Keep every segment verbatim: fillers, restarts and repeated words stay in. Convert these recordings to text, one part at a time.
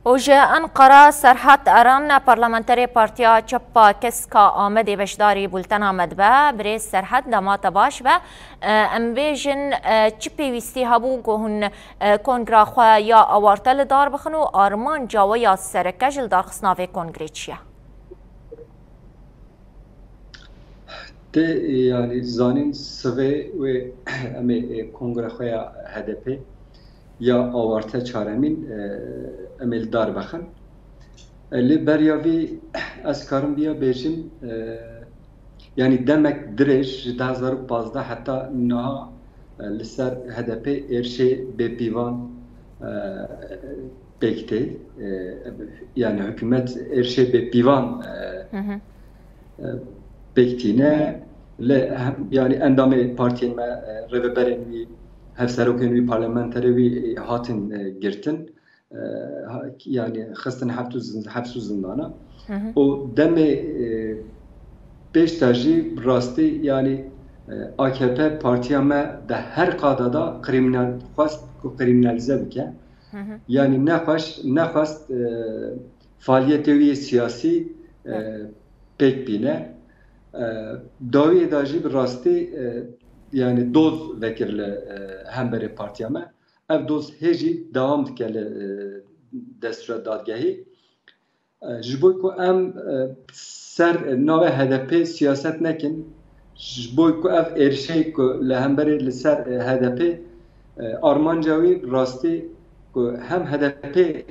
Û ji Enqera Serhat Eren, parlamenterê Partiya Çepa Kesk a Amedê beşdarî bultena me dibe. Birêz Serhat, dema te baş be. E, em bêjin, e, çi pêwîstî hebû ku hûn, e, kongra xwe ya awarte li dar bixin û armanca we ya sereke ji lidarxistina vê kongrê çi ye? Tê, yanî, zanîn sivê wê em ê, e, kongra xwe ya H D P ya awarte çaremîn, e, em ê li dar bixin. E, lê beriya vî ez karim viya bêjim, e, yanî demek dirêj ji du hezar û pazdeh heta niha, e, li ser H D P êrişê bêpîvan, e, pêk tê. E, yanî hikûmet êrişê bêpîvan, e, e, pêk tîne. Lê hem, yanî endamê partiyên me, e, rêveberên wî, hevserokên wî, parlamenterê wî, e, hatin, e, girtin. E, ha-, yanî xistin heps û zin-, heps û zindana. Û demê, e, pêş de jî bi rastî, yanî, e, A K P partiya me de her qada da kriminal, xwest ku kriminalize bike. Yanî nexweş, nexwest, e, faaliyetê wî yê siyasî, e, pêk bîne. E, dawiyê de jî bi rastî, e, yanî doz vekir li, e, hemberê partiya me. Ev doz hê jî dewam dike li, e, destûra dadgehî. E, ji bo ku em, e, ser navê H D P siyaset nekin, ji bo ku ev êrişê ku li hemberê li ser, e, H D P, e, armanca wî rastî ku hem H D P, e,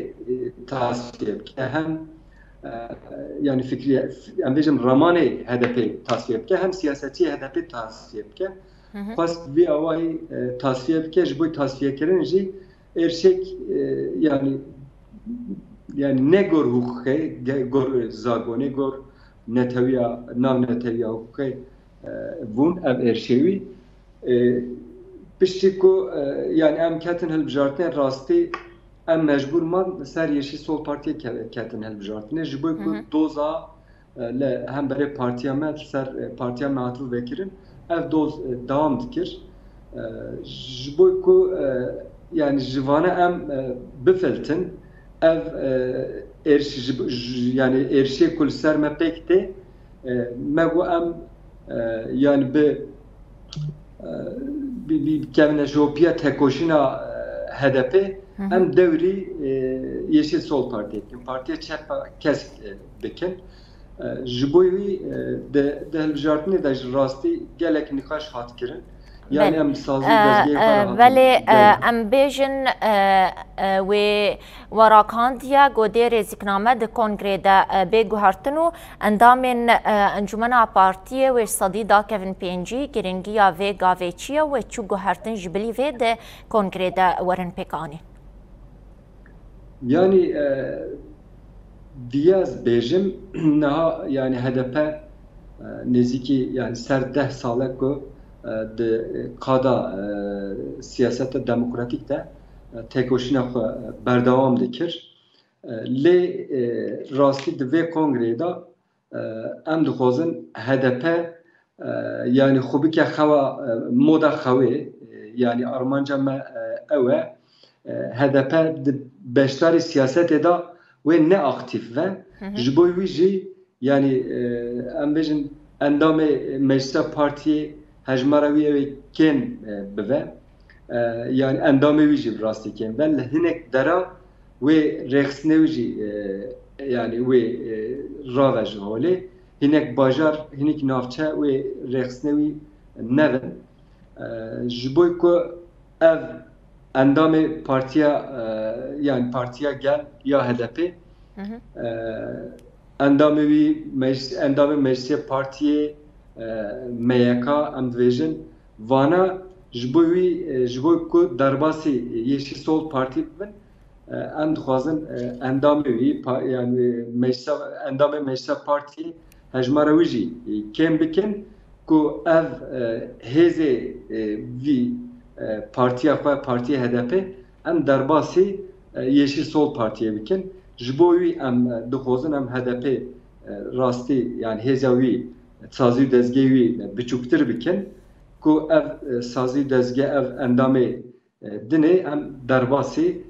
tasfiye bike, hem, e, yanî fikriye, em bêjin ramanê H D P tasfiye bike, hem siyasetçiyê H D P tasfiye bike. Xwest vî awayî, e, tasfiye bike, ji bo tasfiyekirin jî êrişek, e, yanî, yanî ne gor hiqûqê, ge-, gor zagonê, gor netewiya, navnetewiya hiqûqê, e, bûn ev êrişê wî. E, piştî ku, e, yanî em ketin hilbijartinê rastî, em mecbûr man ser Yeşil Sol Partiyê ke-, ketin hilbijartinê. Ji bo ku doza e, li hemberê partiya me, li ser, e, partiya me hatibû vekirin, ev doz, e, dewam dikir. E, ji bo ku, e, yanî ji vana em, e, bifiltin, ev, e, êrş-, ji, ji, yanî êrişê ku li ser me pêk tê, e, me got em, e, yanî bi, e, bi, bi, bi kevneşopiya tekoşîna, e, H D P, em dewrî, e, Yeşil Sol Partiyê bikin, Partiya Çepa Kesk, e, bikin. E, ji bo wî, e, di, di hilbijartinê de ji rastî gelek nîqaş hat kirin. Yanî em sazî û dezgehê xwe re hatin. Belê, e, em bêjin, e, e, wê we ragihandiye ku dê rêzîkname di kongrê de, e, bê guhertin û endamên, e, Encûmena Partiyê wê sedî dakevin pêncî, giringiya vê gavê çi ye, wê çi guhertin ji bilî vê di kongrê de werin pêkanîn? Yanî, e, viya ez bêjim, niha, yanî H D P, e, nêzîkî, yanî ser deh sal e ku, e, di qada, e, siyaseta demokratîk de, e, têkoşîna xwe, e, berdewam dikir. E, lê, e, rastî di vê kongreyê de, e, em dixwazin H D P, e, yanî xwe bike xewa, e, moda xewê, e, yanî armanca me, e, ew e, e, H D P di beşdarî siyasetê de wê ne aktîf ve. Ji bo wî jî, yanî, e, em bêjin endamê meclisa partiyê hejmara wî ew ê kêm, e, bive. E, yanî endamê wî jî bi rastî kêm be. Li hinek dera wê rêxistinê wî jî, e, yanî wê, e, rave ji holê. Hinek bajar, hinek navçe wê rêxistinê wî nevin. E, ji bo ku ev endamê partiya, e, yanî Partiya Gel ya H D P, e, endamê wî meclis-, endamê meclisê partiyê, e, M Y K, em dibêjin, vana ji bo wî, e, ji bo ku derbasî Yeşil Sol Partî bibin, e, em dixwazin, e, endamê wî, pa-, yanî meclisa, endamê meclisa partiyê hejmara wî jî, e, kêm bikin, ku ev, e, hêzê, e, vî, e, partiya xwe, partiyê H D P, em derbasî, e, Yeşil Sol Partiyê bikin. Ji bo wî em, e, dixwazin em H D P, e, rastî, yanî hêza wî, sazî û dezgehê wî, e, biçûktir bikin, ku ev, e, sazî û dezgeh, ev endamê, e, dinê em derbasî,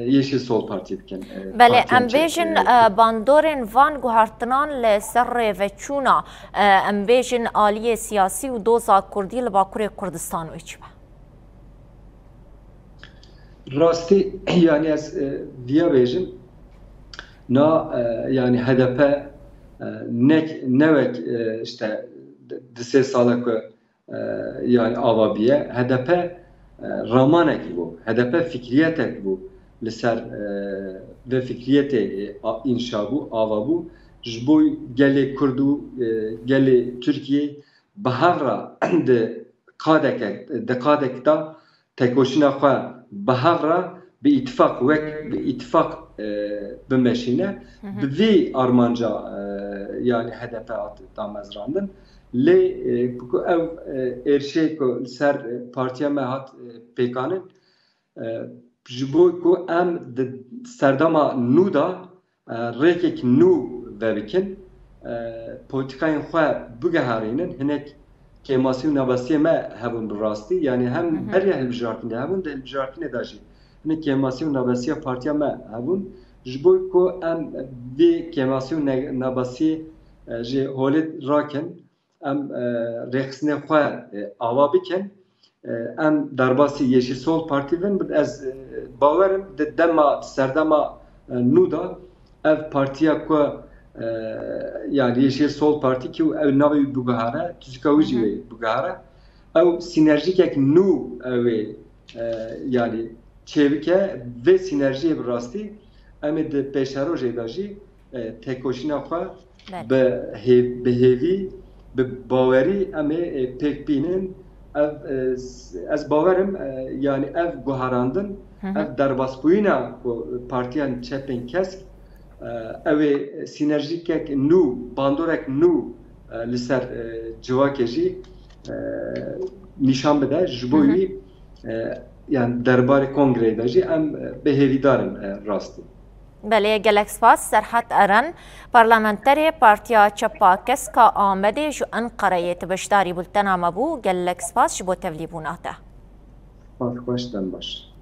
Yeşil Sol Partî bikin. E, Belê, em bêjin, e, bandorên van guhertinan li ser rêveçûna, e, em bêjin aliyê siyasî û doza Kurdî li Bakurê Kurdistan wê çi be? Rastî, yanî ez, e, viya bêjim, na, e, yanî H D P, e, nek, ne wek, e, işte di, di sê sala ku, e, yanî ava bûye, H D P, e, ramanekî bû, H D P fikriyetêk bû, li ser, e, vê fikriyetê, e, a, înşa bû, ava bû, ji bo gelê Kurd û, e, gelê Tirkiyê bi hev re di qadeke, di qadek de tekoşîna xwe bi hev re bi îtifaq, wek bi îtifaq, e, bimeşîne. Bi vî armanca, e, yanî H D P hat damezrandin. Lê, e, ku ev, e, êrişê ku li ser, e, partiya me hat, e, pêkanin, e, ji bo ku em di serdema nû de, e, rêkek nû vebikin, e, polîtîkayên xwe bigiherînin, hinek kêmasî û nabestiyê me hebûn bi rastî, yanî hem beriya hilbijartinê hebûn, di hilbijartinê de jî hinek kêmasî û nabestiya partiya me hebûn, ji bo ku em vê kêmasî û ne-, nabestiyê, e, ji holê rakin, em, e, rêxistinê xwe, e, ava bikin. E, em derbasî Yeşil Sol Partî bin, ez, e, bawerim di dema, serdema, e, nû de ev partiya ku, e, yanî Yeşil Sol Partî ki ew navê wî biguhere, tuzika wî jî wê biguhere. Ew sînerjîkek nû ew ê, e, yanî çêbike, vê sînerjiyê bi rastî em ê di pêşerojê de jî, e, tekoşîna xwe Belê. bi hêv-, bi hêvî, bi bawerî em ê, e, pêk bînin. Ev, e, s-, ez bawerim, e, yanî ev guherandin, ev derbasbûyîna ku partiyan çepên kesk, e, ew ê sînerjîkek nû, bandorek nû, e, li ser, e, civakê jî, e, nîşan bide. Ji bo wî, e, yanî derbarê kongreyê de jî em, e, bi hêvîdar in, e, rastî. Belê, gelek spas. Serhat Eren, parlamenterê Partiya Çepa Kesk a Amedê ji Enqereyê, tu beşdarî bultena me bû. Gelek spas ji bo tevlîbûna te. Spas, xweş, dem baş.